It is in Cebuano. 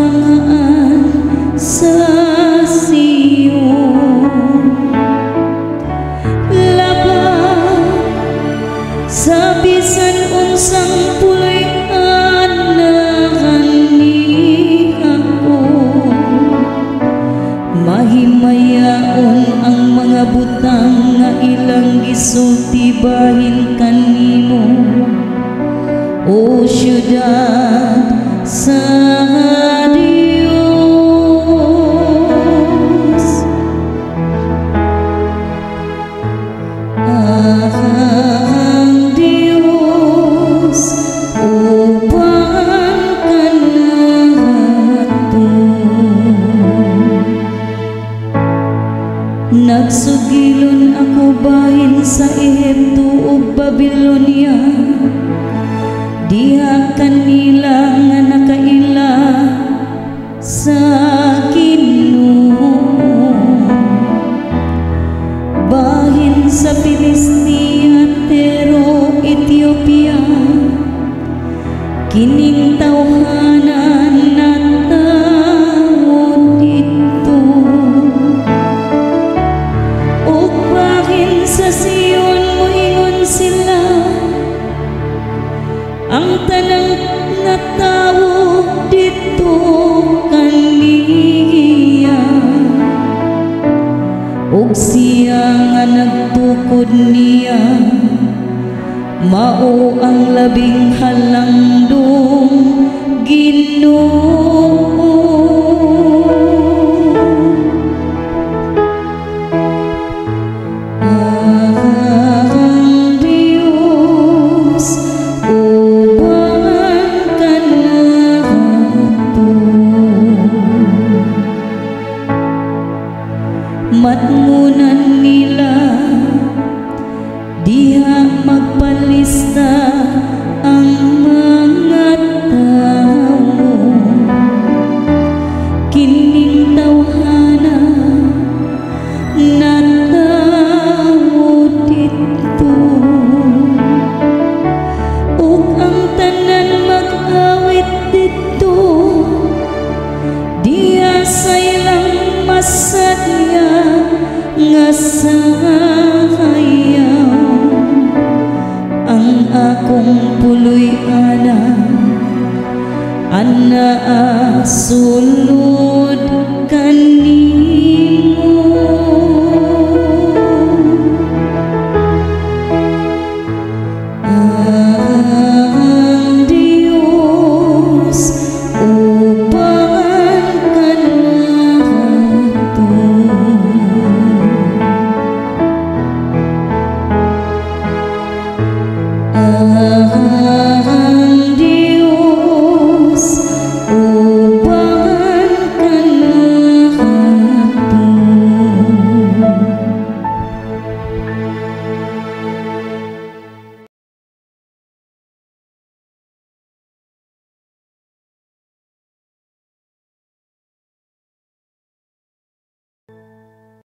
panghaan sa Sion. Labaw sa bisan unsang puloy-anan kanihapon. Mahimayaon ang mga butang nga ilang gisulti bahin kanimo, O syudad sa Dios. Ang Dios uban kanato. Nagsugilon ako bahin sa Ehipto ug Babylonia, diha kanila nga nakaila sa Ginoo. Bahin sa Filistia, Tiro, Ethiopia, kining tawhana natawo didto. Ug bahin sa Sion moingon sila, ang tanang natawo didto kaniya. Ug siya nga nagtukod niya mao ang labing halangdong Ginoo. Ang Dios uban kanato. Matngunan nila diha magpalista ang mga tawo. Kining tawhana natawo didto. Ug ang tanan mag-awit didto, diha sa ilang masadya nga sayaw. Ang akong puloy-anan anaa sulod.